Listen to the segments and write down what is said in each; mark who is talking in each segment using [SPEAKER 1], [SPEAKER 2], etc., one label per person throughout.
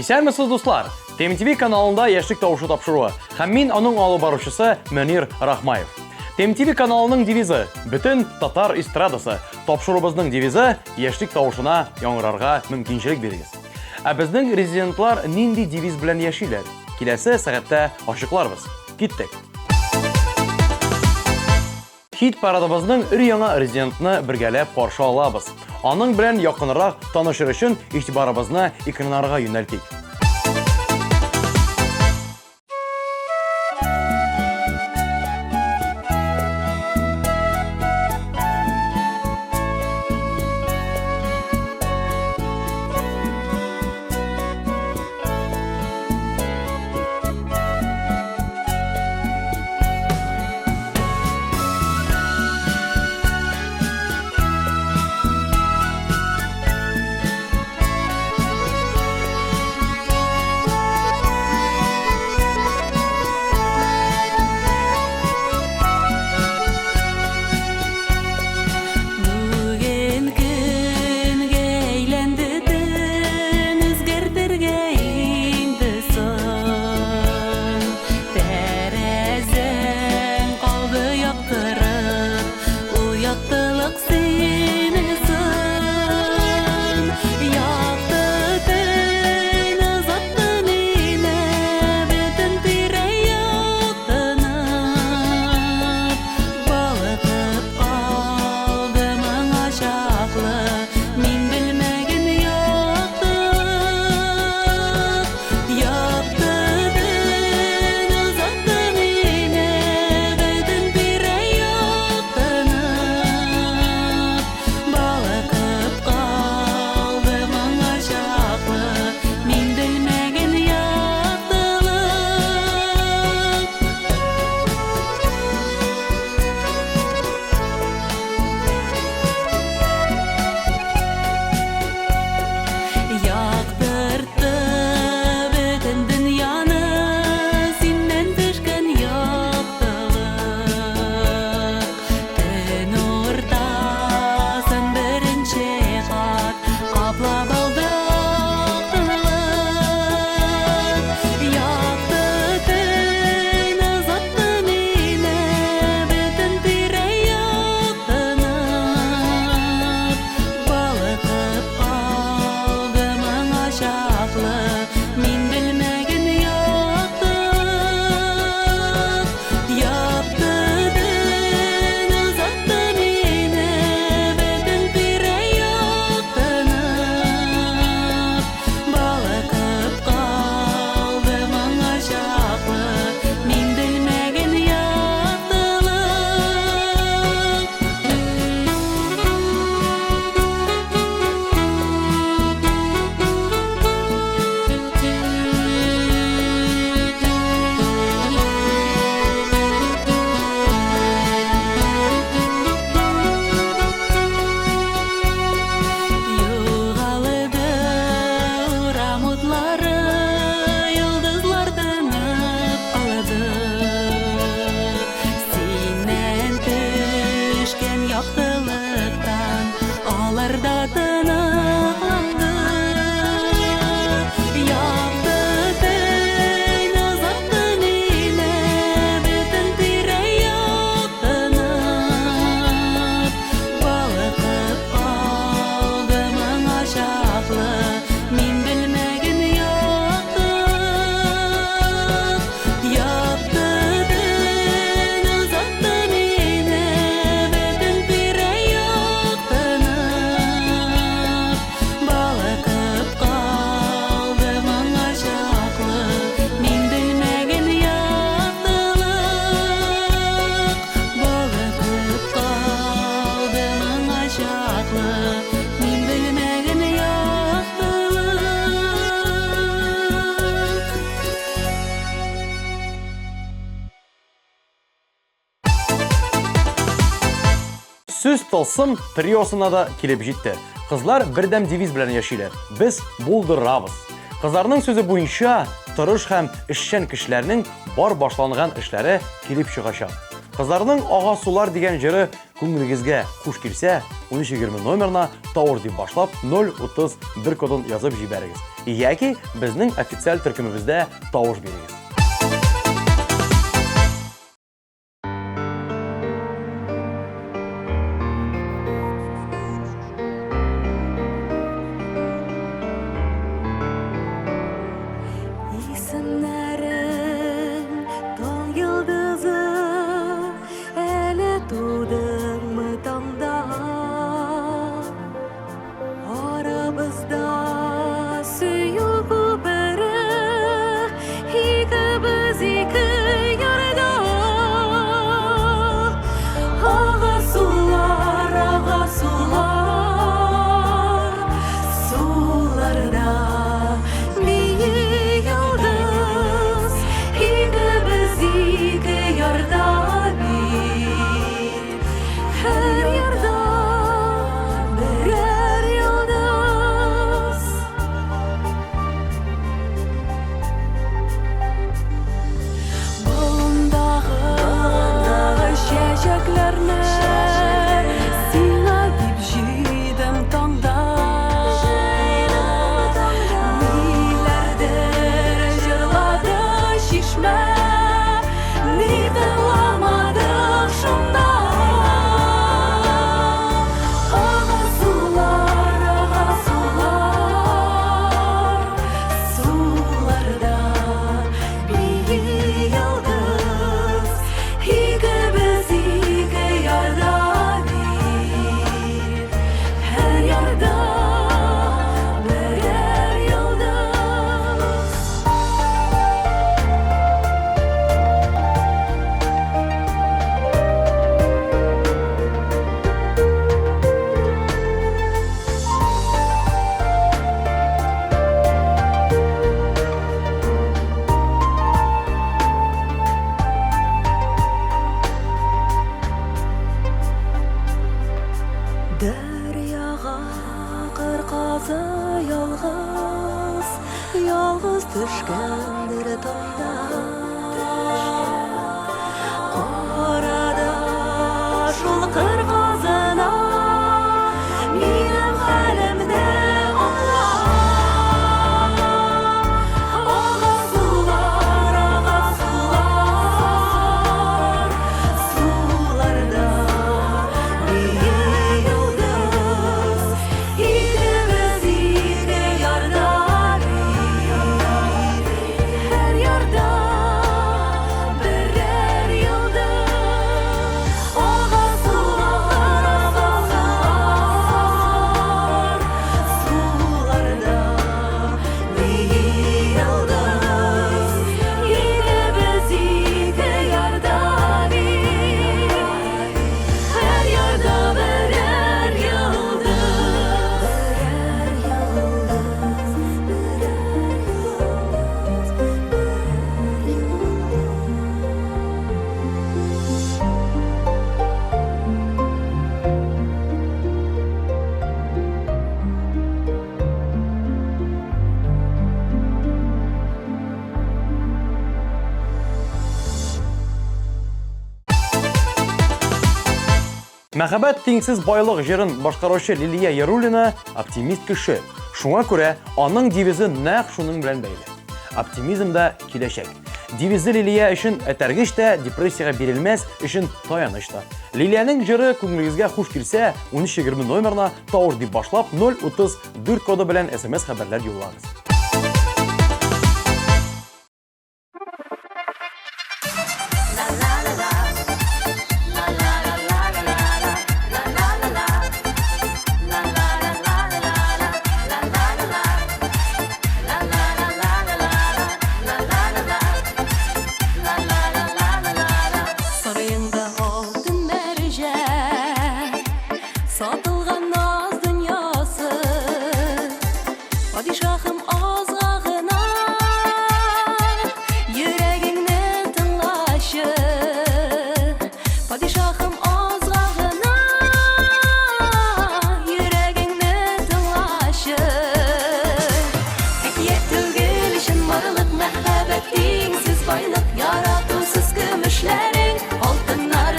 [SPEAKER 1] Исәнмесез, дуслар! ТМТВ каналында Яшьлек тавышы тапшыруы һәм мин аның алып баручысы Мөнир Рахмаев. ТМТВ каналының девизы бөтен татар эстрадасы. Тапшыруыбызның девизы яшьлек тавышына яңгырарга мөмкинчелек бирегез. Ә безнең резидентлар нинди девиз белән яшиләр? Киләсе сәгатьтә ачыкларбыз. Киттек. Хит парадыбызның өр-яңа резидентны бергәләп каршы алабыз. Аның белән якынрак танышыр өчен игътибарыбызны экраннарга юнәлтик.
[SPEAKER 2] Бүген көнгә әйләнде төн, үзгәртергә инде соң. Тәрәзәң калды яктырып, ул яктылык сине соң. Якты төн озатты мине, бөтен тирә-як тынып. Балкып калды моңа чаклы мин белмәгән яктылык. Якты төн озатты мине бөтен тирә-як тынып. Балкып калды моңа чаклы мин белмәгән яктылык. Яктыртты бөтен дөньяны синнән төшкән яктылык. Төн уртасын беренче кат каплап алды актылык. Якты төн озатты мине бөтен тирә-як тынып. Балкып калды моңа чаклы мин белмәгән яктылык. Якты төн озатты мине бөтен тирә-як тынып. Балкып калды моңа чаклы мин белмәгән яктылык. Югалды урам утлары, йолдызлар тынып калды. Синнән төшкән яктылыктан алар да тыныкланды. Якты төн озатты мине бөтен тирә-як тынып. Балкып калды моңа чаклы мин белмәгән яктылык. Якты төн озатты мине бөтен тирә-як тынып. Балкып калды моңа чаклы мин белмәгән яктылык. Балкып калды моңа чаклы мин белмәгән яктылык.
[SPEAKER 1] Сүз тылсым триосына да килеп җитте. Кызлар бердәм девиз белән яшиләр. Без булдырабыз. Кызларның сүзе буенча, тырыш һәм эшчән кешеләрнең бар башланган эшләре килеп чыгачак. Кызларның Ага сулар дигән җыры күңелегезгә хуш килсә, 1320 номерына Таур дип башлап 031 кодын язып җибәрегез. Яки безнең официаль төркемебездә тавыш бирегез.
[SPEAKER 2] Исемнәрең таң йолдызы, әле тудыңмы таңда? Арабызда сөю күпере, икебез ике ярда. Ага сулар, ага сулар, суларда бии йолдыз, икебез ике ярда бит. Һәр ярда берәр йолдыз. Болындагы чәчәкләрне сиңа дип җыйдым таңда. Ниләрдер җырлады чишмә, ни тыңламадык шунда. Ага сулар, ага сулар, суларда бии йолдыз, икебез ике ярда бит, һәр ярда берәр йолдыз. Дәрьяга кыр казы ялгыз, ялгыз төшкәндер таңда. Карады шул кыр казына, минем хәлемне аңла. Ага сулар, ага сулар, суларда бии йолдыз, икебез ике ярда бит, һәр ярда берәр йолдыз. Ага сулар, ага сулар, суларда бии йолдыз, икебез ике ярда бит, һәр ярда берәр йолдыз. Берәр йолдыз, берәр йолдыз, берәр йолдыз.
[SPEAKER 1] Мәхәббәт тиңсез байлык җырын башкаручы Лилия Яруллина оптимист кеше. Шуңа күрә аның девизы нәкъ шуның белән бәйле. Оптимизм да киләчәк. Девизы Лилия өчен этәргеч тә, депрессиягә бирелмәс өчен таяныч та. Лилиянең җыры күңелегезгә хуш килсә, 1320 номерына тавыш дип башлап 034 коды белән SMS хәбәрләр юллагыз.
[SPEAKER 2] Сарайыңда алтын мәрҗән, сатылган наз дөньясы. Падишаһым, азга гына йөрәгеңне тыңлашы. Падишаһым, азга гына йөрәгеңне тыңлашы. Әкият түгел, чынбарлык, мәхәббәт тиңсез байлык, яратусыз көмешләрең, алтыннар.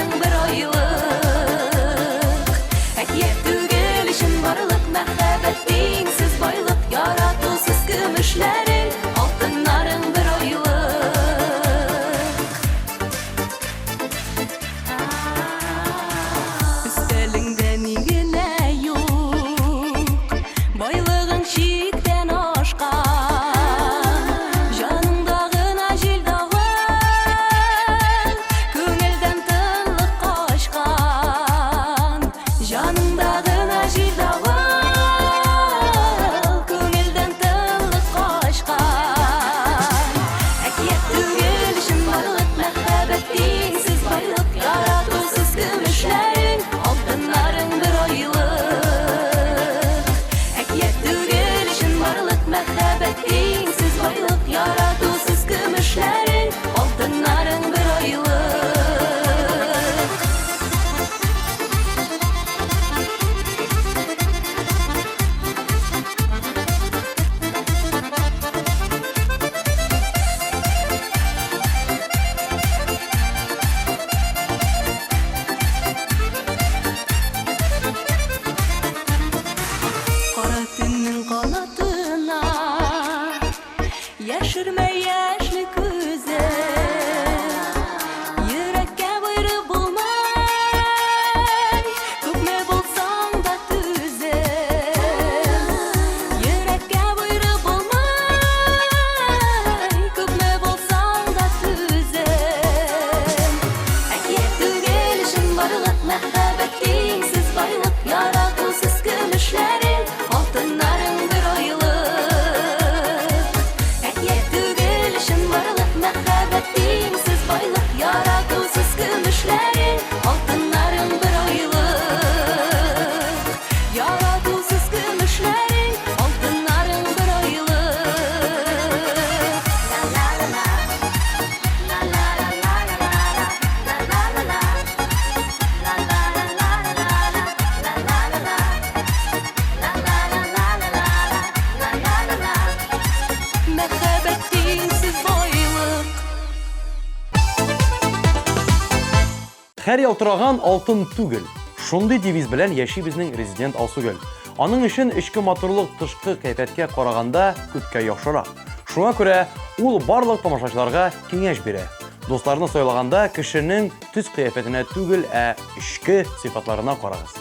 [SPEAKER 1] Һәр ялтыраган алтын түгел. Шундый девиз белән яши безнең резидент Алсугөл. Аның өчен эчке матурлык тышкы кыяфәткә караганда күпкә яхшырак. Шуңа күрә ул барлык тамашачыларга киңәш бирә. Дусларны сайлаганда кешенең төс кыяфәтенә түгел, ә эчке сыйфатларына карагыз.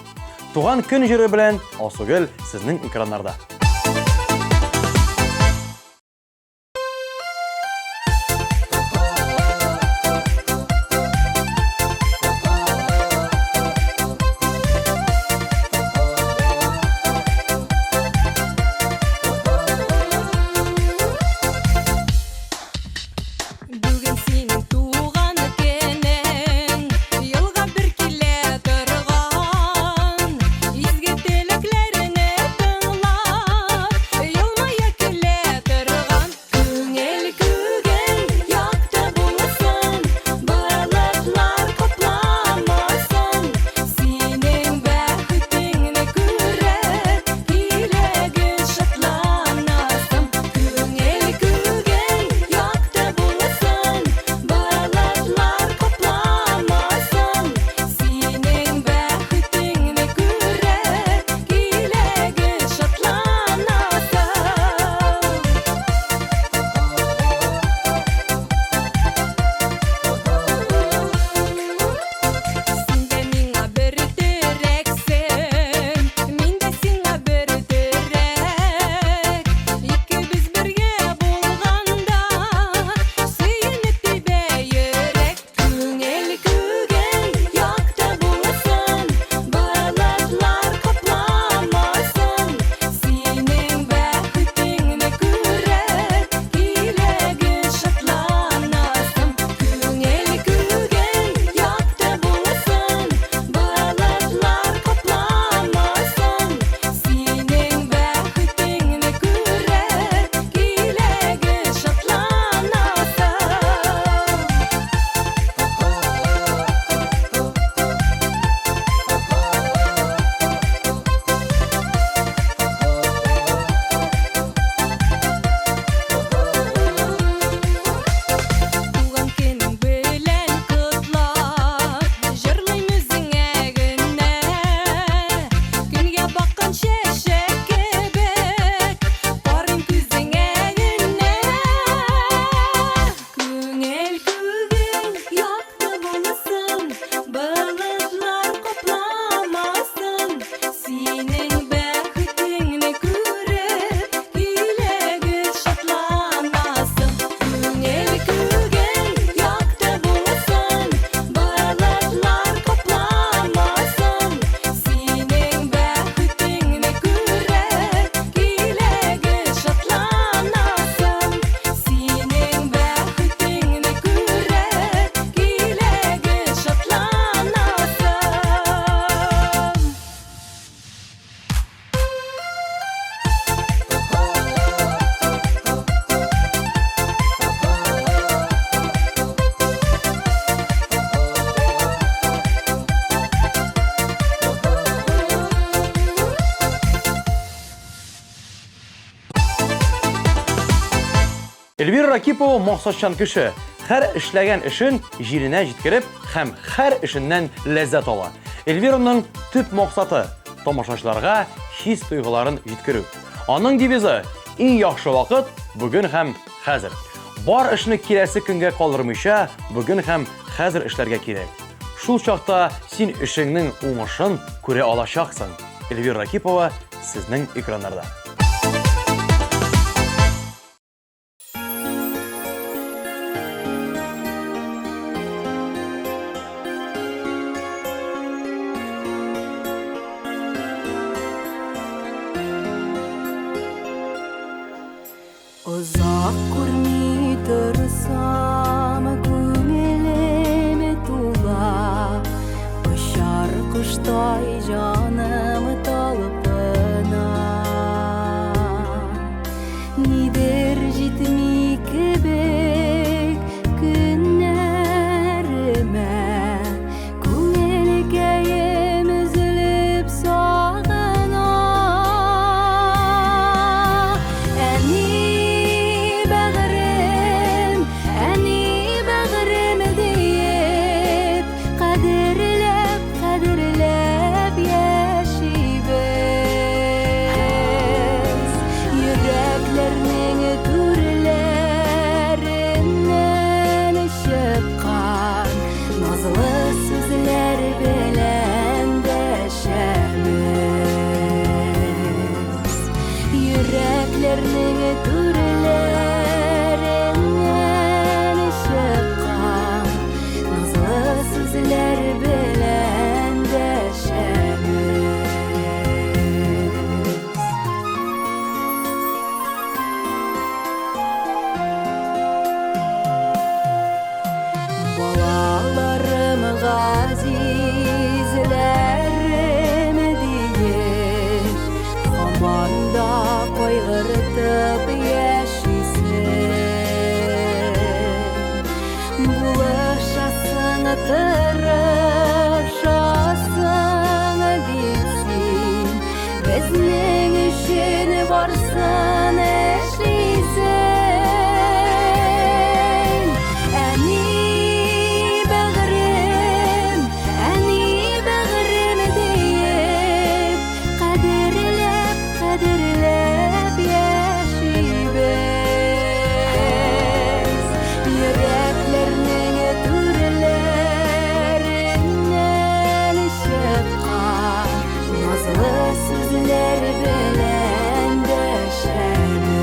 [SPEAKER 1] Туган көн җыры белән Алсугөл сезнең экраннарда.
[SPEAKER 2] Бүген синең туган көнең, елга бер килә торган. Изге теләкләреңне тыңлап, елмая көлә торган. Күңел күген якты булсын, болытлар капламасын. Синең бәхетеңне күреп, йөрәгең шатланасын. Күңел күген якты булсын, болытлар капламасын. Синең бәхетеңне күреп, йөрәгең шатланасын. Син дә миңа бер терәксең, мин дә сиңа бер терәк. Икебез бергә булганда, сөенеп тибә йөрәк. Күңел күген якты булсын, болытлар капламасын. Синең бәхетеңне күреп, йөрәгең шатланасын. Күңел күген якты булсын, болытлар капламасын. Синең бәхетеңне күреп, йөрәгең шатланасын. Туган көнең белән котлап, җырлыйм үзеңә генә. Көнгә баккан чәчәк кебек, карыйм күзеңә генә. Күңел күген якты булсын, болытлар капламасын. Синең бәхетеңне күреп, йөрәгең шатланасын. Күңел күген якты булсын, болытлар капламасын. Синең бәхетеңне күреп, йөрәгең шатланасын. Синең бәхетеңне күреп, йөрәгең шатланасын.
[SPEAKER 1] Эльвира Ракипова максатчан кеше. Һәр эшләгән эшен җиренә җиткереп һәм һәр эшеннән ләззәт ала. Эльвираның төп максаты тамашачыларга хис тойгыларын җиткерү. Аның девизы иң яхшы вакыт бүген һәм хәзер. Бар эшне киләсе көнгә калдырмыйча, бүген һәм хәзер эшләргә кирәк. Шул чакта син эшеңнең уңышын күрә алачаксың. Эльвира Ракипова сезнең экраннарда.
[SPEAKER 2] Озак күрми торсам, күңелем тула. Очар коштай җаным талпына. Нидер җитми кебек көннәремә, күңелкәем өзелеп сагына. Әни бәгърем, әни бәгърем диеп, кадерле Безнең өчен барсын эшлисең. Әни бәгърем, әни бәгърем диеп, кадерләп, кадерләп яшибез. Йөрәкләрнең түрләреннән чыккан назлы сүзләр белән дәшәбез.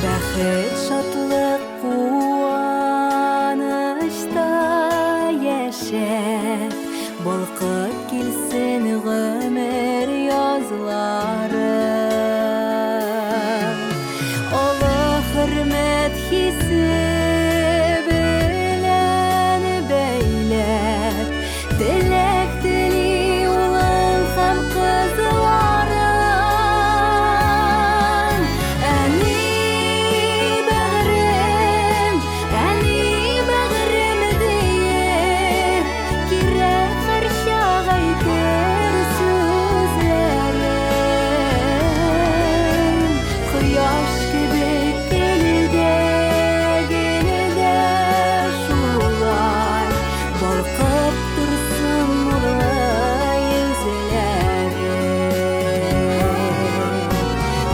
[SPEAKER 2] Бәхет, шатлык, куанычта яшәп, балкып килсен гомер язлары. Олы хөрмәт хисе белән бәйләп, теләк тели улың һәм кызларың. Әни бәгърем, әни бәгърем диеп, кирәк һәрчак әйтер сүзләрең. Кояш кебек көлдә, гөлдә шулай балкып торсын нурлы йөзләрең.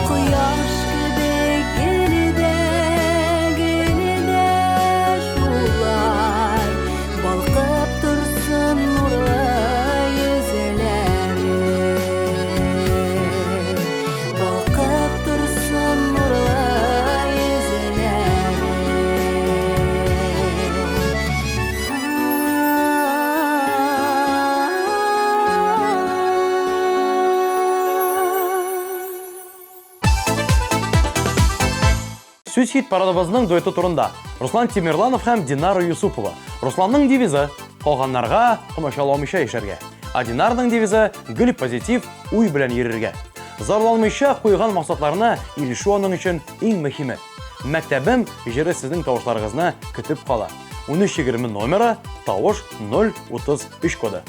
[SPEAKER 2] Кояш кебек гөлдә, гөлдә шулай балкып торсын нурлы йөзләрең. Балкып торсын нурлы йөзләрең.
[SPEAKER 1] Сүз хит парадыбызның дуэты турында. Руслан Тимерланов һәм Динара Юсупова. Русланның девизы калганнарга комачауламыйча яшәргә. Ә Динарның девизы гел позитив уй белән йөрергә. Зарланмыйча куйган максатларына ирешү аның өчен иң мөһиме. Мәктәбем җыры сезнең тавышларыгызны көтеп кала. 1320 номеры, тавыш 033 коды.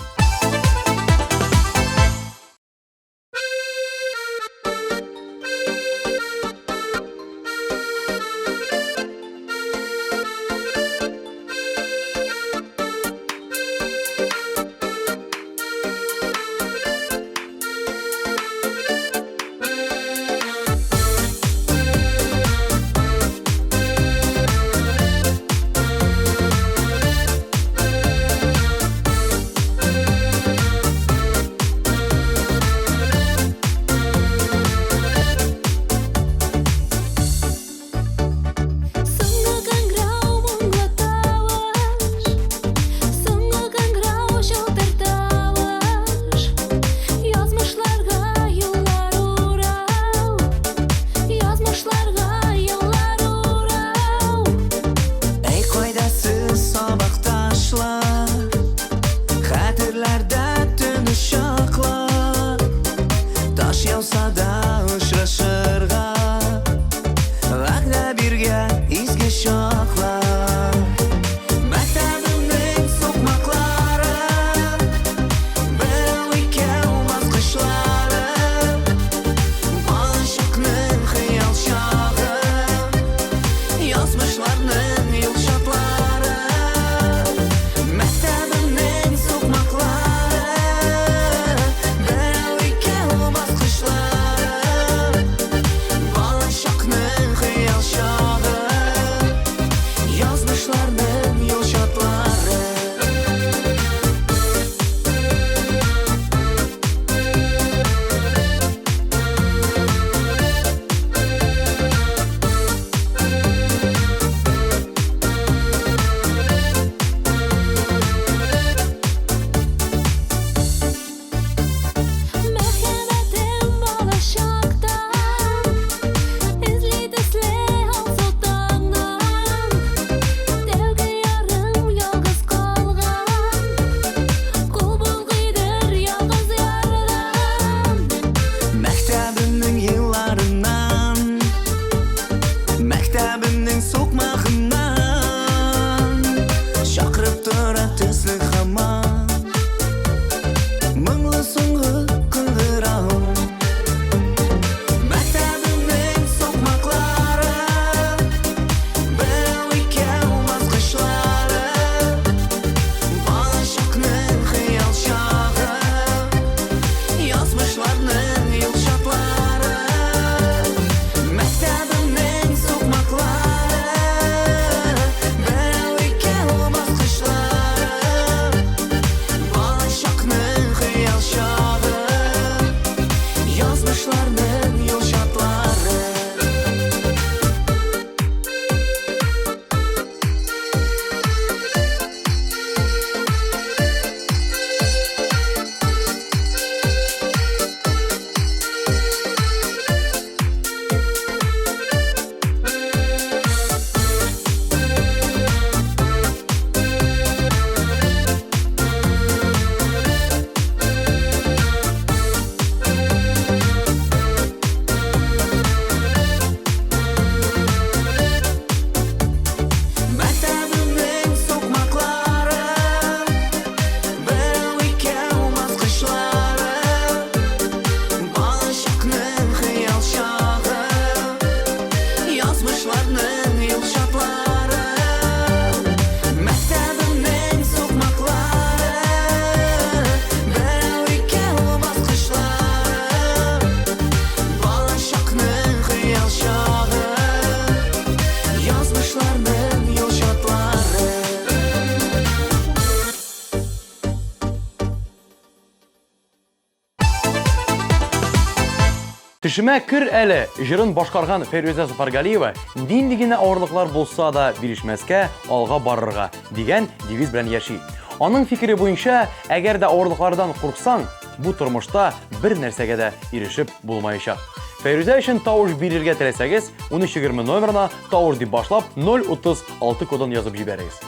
[SPEAKER 1] Төшемә кер әле җырын башкарган Фәйрүзә Сафаргалиева нинди генә авырлыклар булса да бирешмәскә, алга барырга дигән девиз белән яши. Аның фикере буенча, әгәр дә авырлыклардан курксаң, бу тормышта бер нәрсәгә дә ирешеп булмаячак. Фәйрүзә өчен тавыш бирергә теләсәгез, 1320 номерына тавыш дип башлап 036 кодын язып җибәрегез.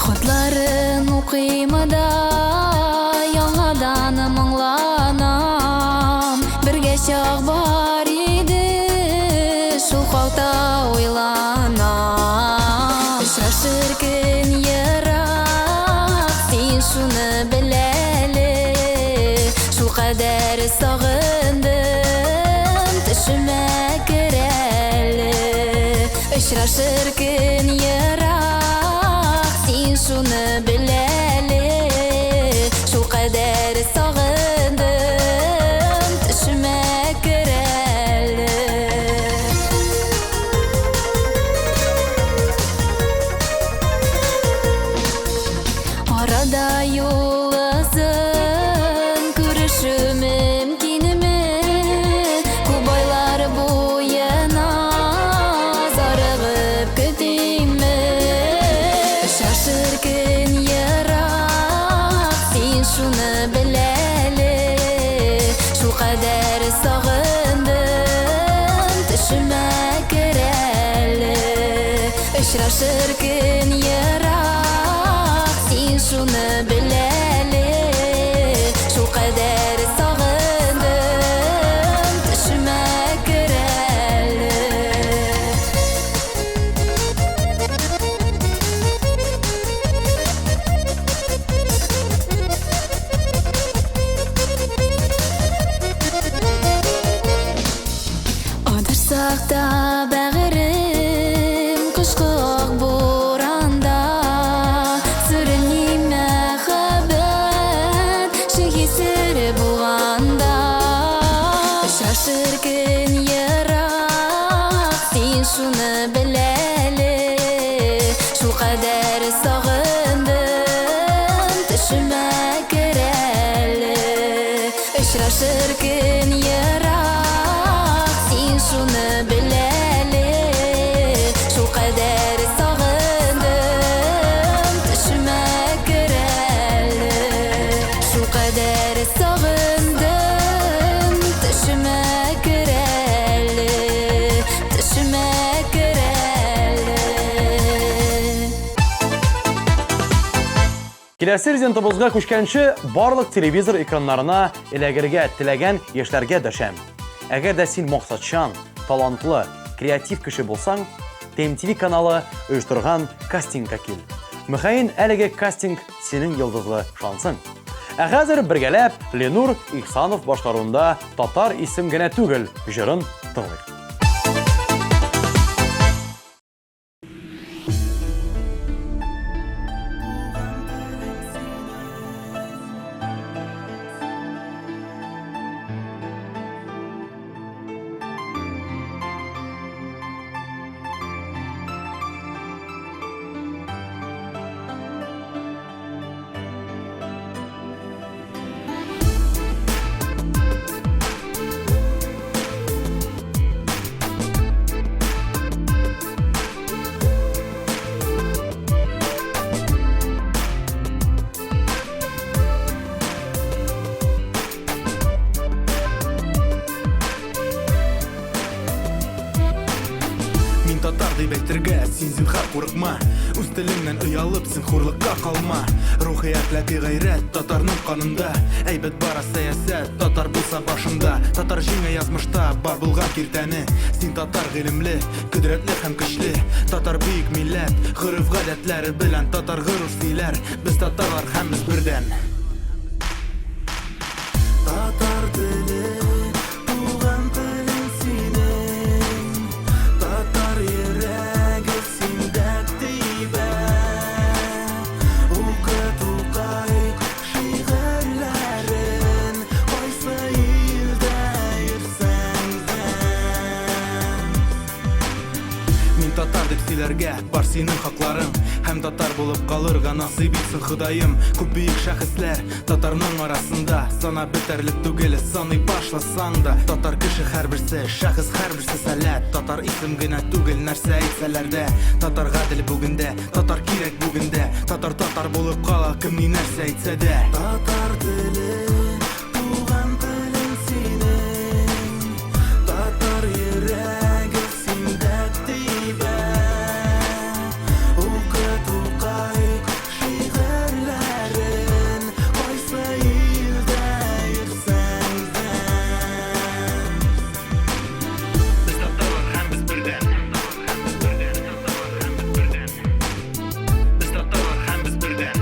[SPEAKER 2] Хатларын укыйм да яңадан моңланам. Бергә чак бар иде, шул хакта уйланам. Очрашыр көн ерак, син шуны бел әле. Шул кадәр сагындым, төшемә кер әле. Очрашыр көн ерак, син шуны бел әле. Шул кадәр сагындым, төшемә кер әле. Арада юл озын, күрешү мөмкинме? Күп айлар буена зарыгып көтимме? Очрашыр көн ерак, син шуны бел әле. Шул кадәр сагындым, төшемә кер әле. Очрашыр көн ерак, син шуны бел әле. Шул кадәр сагындым, төшемә кер әле. Адашсак та бәгырем кышкы ак буранда, сүрелми мәхәббәт чөнки сере булганда. Очрашыр көн ерак, син шуны бел әле. Шул кадәр сагындым, төшемә кер әле. Очрашыр көн ерак, син шуны бел әле. Шул кадәр сагындым, төшемә кер әле. Шул кадәр сагындым, төшемә кер әле. Төшемә кер әле.
[SPEAKER 1] Киләсе резидентыбызга күчкәнче барлык телевизор экраннарына эләгергә теләгән яшьләргә дәшәм. Әгәр дә син максатчан, талантлы, креатив кеше булсаң, TMTV каналы оештырган кастингка кил. Мөгаен, әлеге кастинг синең йолдызлы шансың. Ә хәзер бергәләп Ленур Ихсанов башкаруында Татар исем генә түгел җырын тыңлыйк.
[SPEAKER 3] Мин татар дип әйтергә син зинһар курыкма. Үз телеңнән оялып син хурлыкка калма. Рухи әхлаки гайрәт татарның канында. Әйбәт бара сәясәт татар булса башында. Татар җиңә язмышта бар булган киртәне. Син татар гыйлемле, кодрәтле һәм көчле. Татар бөек милләт, гореф-гадәтләре белән татар горур сөйләр. Без татарлар һәм без бердәм. Татар теле, туган телең синең. Яшәргә бар синең хакларың Һәм татар булып калырга насыйп итсен Ходаем. Күп бөек шәхесләр татарның арасында, Санап бетәрлек түгел, саный башласаң да. Татар кеше һәрберсе, шәхес һәрберсе сәләт. Татар исем генә түгел, нәрсә әйтсәләр дә. Татар гадел бүген дә, татар кирәк бүген дә. Татар татар булып кала, кем ни нәрсә әйтсә дә. Татар теле, туган телең синең, Татар йөрәге синдә тибә. Укы Тукай шигырьләрен, Кайсы илдә йөрсәң дә. Без татарлар һәм без бердәм. Без татарлар һәм без бердәм.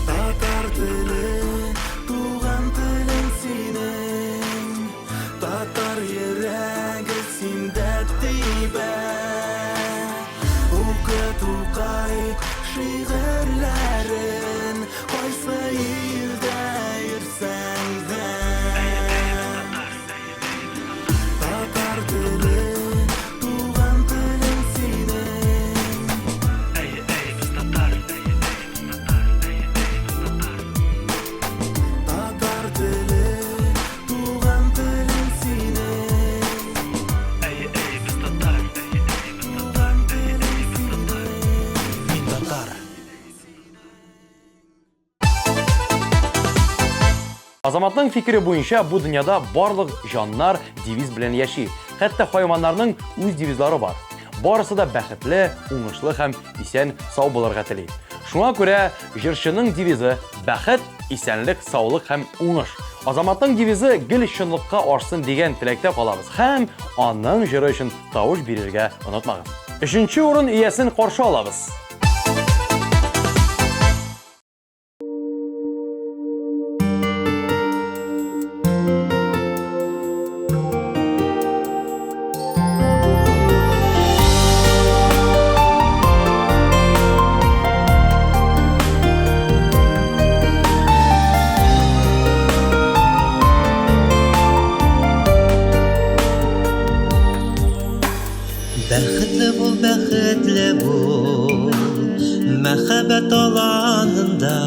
[SPEAKER 3] Татар теле, туган телең синең, Татар йөрәге синдә тибә. Укы Тукай шигырьләрен, Кайсы илдә йөрсәң дә. Татар теле, туган телең синең. Татар теле, туган телең синең. Туган телең синең. Мин татар.
[SPEAKER 1] Азаматның фикере буенча, бу дөньяда барлык җаннар девиз белән яши. Хәтта хайваннарның үз девизлары бар. Барысы да бәхетле, уңышлы һәм исән сау булырга тели. Шуңа күрә җырчының девизы бәхет, исәнлек, саулык һәм уңыш. Азаматның девизы гел чынлыкка ашсын дигән теләктә калабыз һәм аның җыры өчен тавыш бирергә онытмагыз. Өченче урын иясен каршы алабыз.
[SPEAKER 4] Бәхетле бул, бәхетле бул, мәхәббәт аланында.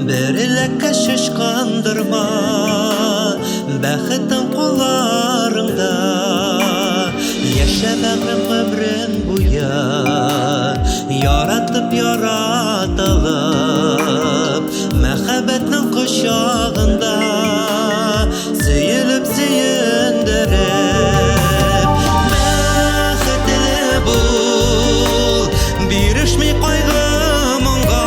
[SPEAKER 4] Бер эләккә шешкандырма, бәхетең кулларыңда. Яшә бәгърем гомрең буе, яратып яратылып, мәхәббәтнең кочагында, сөелеп сөендереп. Бәхетле бул, бирешми кайгы моңга.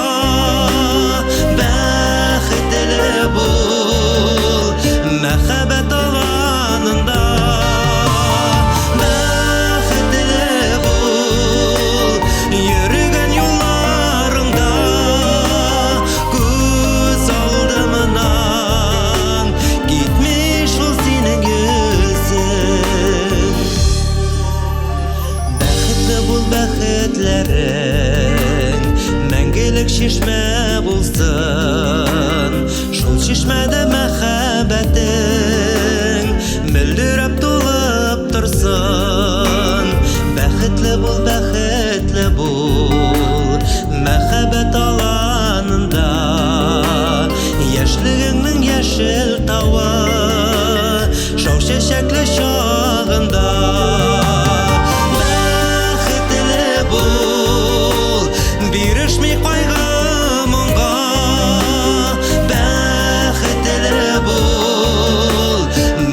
[SPEAKER 4] Бәхетле бул, мәхәббәт аланында. Бәхетле бул, йөргән юлларыңда. Күз алдымнан китми шул синең йөзең. Бәхетле бул, бәхетләрең мәңгелек чишмә булсын. Шул чишмәдә мәхәббәтең мөлдерәп тулып торсын. Бәхетле бул, бәхетле бул, мәхәббәт аланында. Яшьлегеңнең яшел тавы, шау чәчәкле чагында. Бәхетле бул, бирешми кайгы моңга. Бәхетле бул,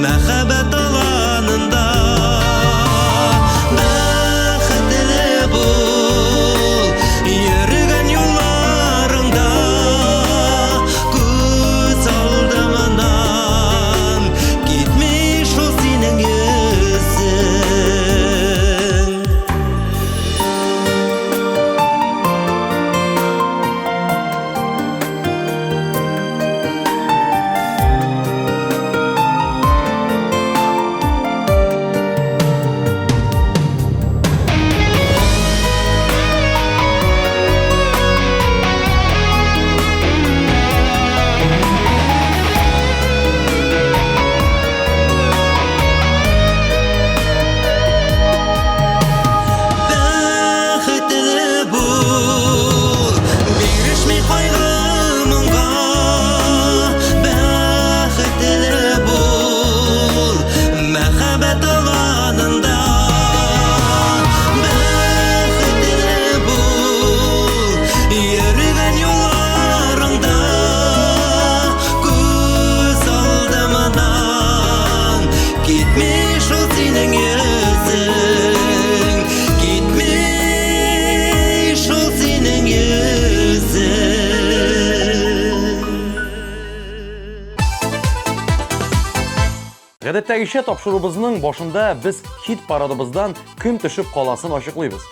[SPEAKER 4] мәхәббәт аланында. Бәхетле бул, йөргән юлларыңда. Күз алдымнан
[SPEAKER 1] Гадәттәгечә тапшыруыбызның башында без хит парадыбыздан кем төшеп каласын ачыклыйбыз.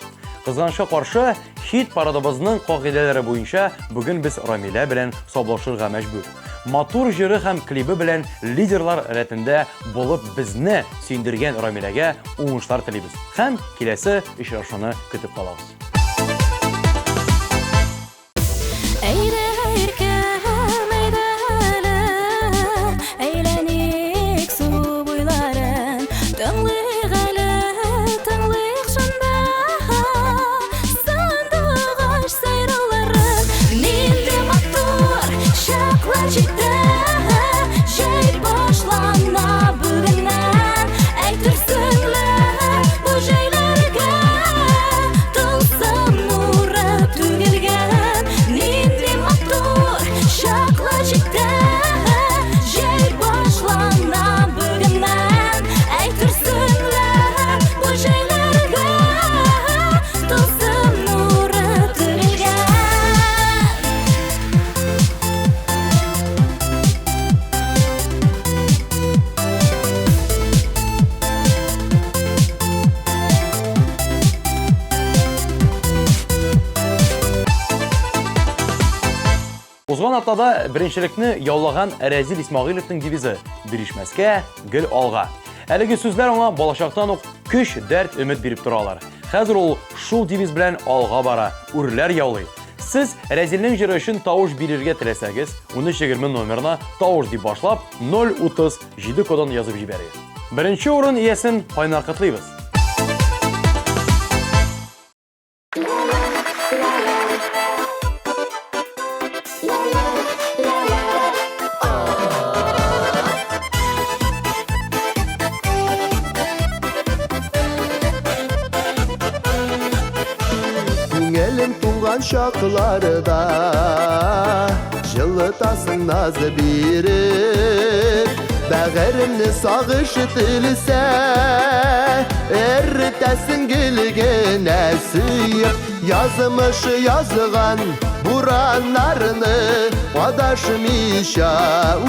[SPEAKER 1] Кызганычка каршы, хит парадыбызның кагыйдәләре буенча бүген без Рамилә белән саубуллашырга мәҗбүр. Матур җыры һәм клибы белән лидерлар рәтендә булып безне сөендергән Рамиләгә уңышлар телибез һәм киләсе очрашуны көтеп калабыз.
[SPEAKER 2] Әйдә, иркәм, әйдә әле, әйләник су буйларын. Тыңлыйк әле, тыңлыйк шунда сандугач сайрауларын. Нинди матур чаклар җитә, җәй башлана бүгеннән. Әйтерсең лә бу җәйләргә тылсым нуры түгелгән. Нинди матур чаклар җитә, җәй башлана бүгеннән. Әйтерсең лә бу җәйләргә тылсым нуры түгелгән.
[SPEAKER 1] Узган атнада беренчелекне яулаган Рәзил Исмәгыйлевның девизы «Бирешмәскә, гел алга». Әлеге сүзләр аңа балачактан ук көч, дәрт, өмет биреп торалар. Хәзер ул шул девиз белән алга бара, үрләр яулый. Сез Рәзилнең җыры өчен тавыш бирергә теләсәгез, 1320 номерына тавыш дип башлап 037 кодын язып җибәрегез. Беренче урын иясен кайнар котлыйбыз.
[SPEAKER 5] Күңелем туңган чакларда Җылытасың назы биреп Бәгыремне сагыш телсә Эретәсең гел генә сөеп Язмыш язган бураннарны Адашмыйча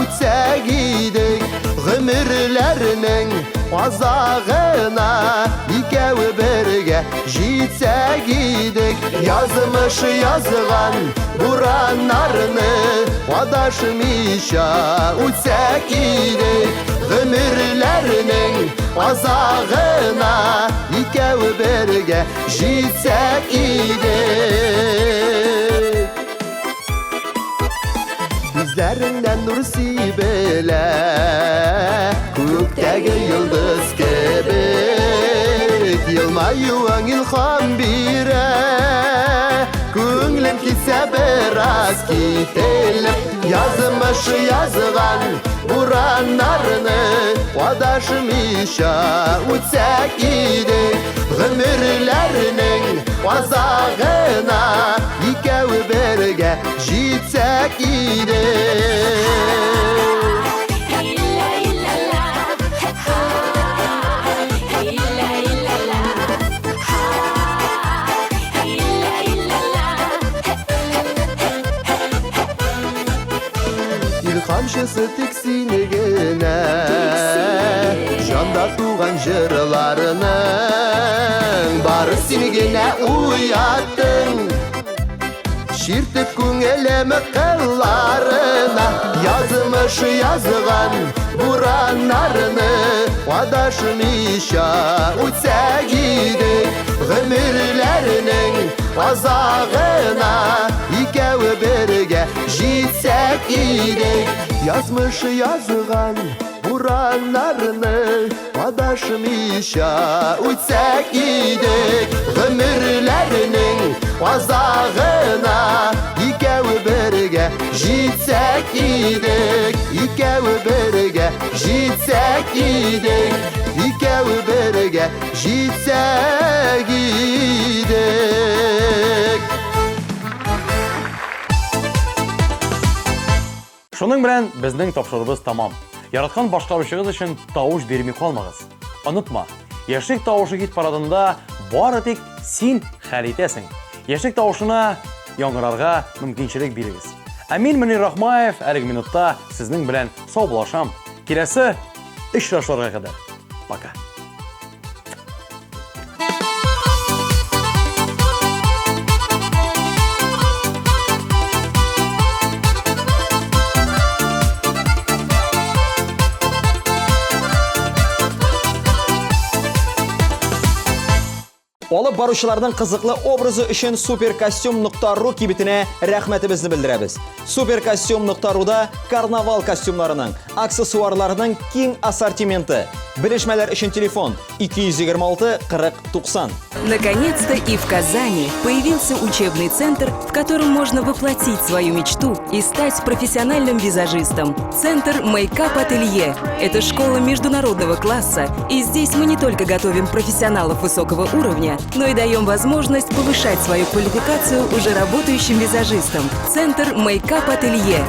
[SPEAKER 5] үтсәк идек Гомерләрнең азагына Икәү бергә җитсәк идек. Язмыш язган бураннарны Адашмыйча үтсәк идек. Гомерләрнең азагына Икәү бергә җитсәк идек. Күзләреңнән нур сибелә, Күктәге йолдыз кебек, Елмаюың илһам бирә. Күңелем китсә бераз кителеп, Язмыш язган бураннарны Адашмыйча үтсәк идек. Гомерләрнең азагына Икәү бергә җитсәк идек. Илһамчысы тик сине генә, Җанда туган җырларының Бары син генә уяттың. Чиртеп күңелем кылларына Язмыш язган бураннарны Адашмыйча үтсәк идек. Гомерләрнең азагына Икәү бергә җитсәк идек. Язмыш язган бураннарны Адашмыйча үтсәк идек. Гомерләрнең азагына Икәү бергә җитсәк идек. Икәү бергә җитсәк идек. Икәү бергә җитсәк идек.
[SPEAKER 1] Шуның белән безнең тапшыруыбыз тамам. Яраткан башкаручыгыз өчен тавыш бирми калмагыз. Онытма, Яшьлек тавышы хит парадында бары тик син хәл итәсең. Яшьлек тавышына яңгырарга мөмкинчелек бирегез. Ә мин Мөнир Рахмаев әлеге минутта сезнең белән саубуллашам. Киләсе Очрашларга кадәр. Пока.
[SPEAKER 6] Алып баручыларның кызыклы образы өчен суперкостюм.ру кибетенә рәхмәтебезне белдерәбез. Суперкостюм.руда карнавал костюмнарының, аксессуарларының киң ассортименты. Белешмәләр өчен телефон 226 40 90.
[SPEAKER 7] Наконец-то и в Казани появился учебный центр, в котором можно воплотить свою мечту и стать профессиональным визажистом. Центр Мейкап Ателье – это школа международного класса, и здесь мы не только готовим профессионалов высокого уровня, но и даем возможность повышать свою квалификацию уже работающим визажистам. Центр Мейкап Ателье.